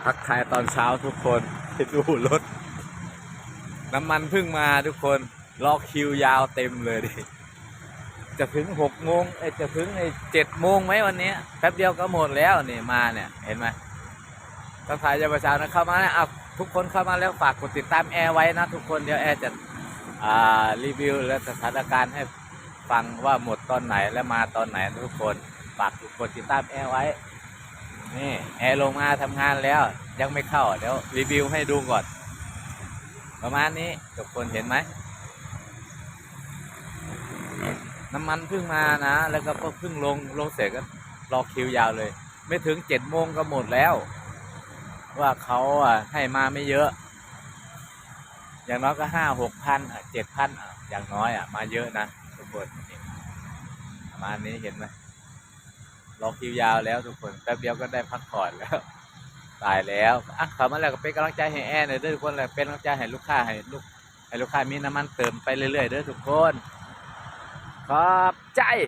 ທັກທາຍຕອນເຊົ້າທຸກຄົນ ໄປດູລົດ ນ້ຳມັນເພິ່ງມາທຸກຄົນ ລໍຄິວຍາວເຕັມເລີຍ ຈະເຖິງຫົກໂມງ ເອີຍ ຈະເຖິງໄອ້ເຈັດໂມງໄໝວັນນີ້ ແປັບດຽວກໍໝົດແລ້ວນີ້ ມານີ້ ເຫັນໄໝ? ທັກທາຍຍາມເຊົ້ານະ ເຂົ້າມານະ ເອົາ ທຸກຄົນເຂົ້າມາແລ້ວ ຝາກກົດຕິດຕາມແອໄວ້ນະທຸກຄົນ ດຽວແອຈະ ອ່າ ຣີວິວ ແລະ ສະຖານະການໃຫ້ຟັງວ່າໝົດຕອນໄຫນ ແລະ ມາຕອນໄຫນນະທຸກຄົນ ຝາກກົດຕິດຕາມແອໄວ້. ນີ້ແອລົງມາທຳງານແລ້ວ ຍັງໄມ່ເຂົ້າ ດຽວຣີວິວໃຫ້ດູກ່ອນ ປະມານນີ້ ທຸກຄົນເຫັນໄໝ? ນ້ຳມັນເພິ່ງມານະ ແລ້ວກໍເພິ່ງລົງ ລົງເສັດກໍລໍຄິວຍາວເລີຍ ໄມ່ເຖິງເຈັດໂມງກໍໝົດແລ້ວ ວ່າເຂົາ ອ່າ ໃຫ້ມາໄມ່ເຍອະ ຢ່າງໜ້ອຍກໍຫ້າຫົກພັນ ອ່າ ເຈັດພັນ ອ່າ ຢ່າງໜ້ອຍ ອ່າ ມາເຍອະນະທຸກຄົນ ປະມານນີ້ເຫັນໄໝ? ລໍຄິວຍາວແລ້ວທຸກຄົນ ແປັບດຽວກໍໄດ້ພັກຜ່ອນແລ້ວ ຕາຍແລ້ວ ອ່ະ ເຂົ້າມາແລ້ວກໍເປັນກຳລັງໃຈໃຫ້ແອແດ່ເດີທຸກຄົນ ແລະ ເປັນກຳລັງໃຈໃຫ້ລູກຄ້າ ໃຫ້ລູກ ໃຫ້ລູກຄ້າມີນ້ຳມັນເຕີມໄປເລື້ອຍໆເດີທຸກຄົນ ຂອບໃຈ.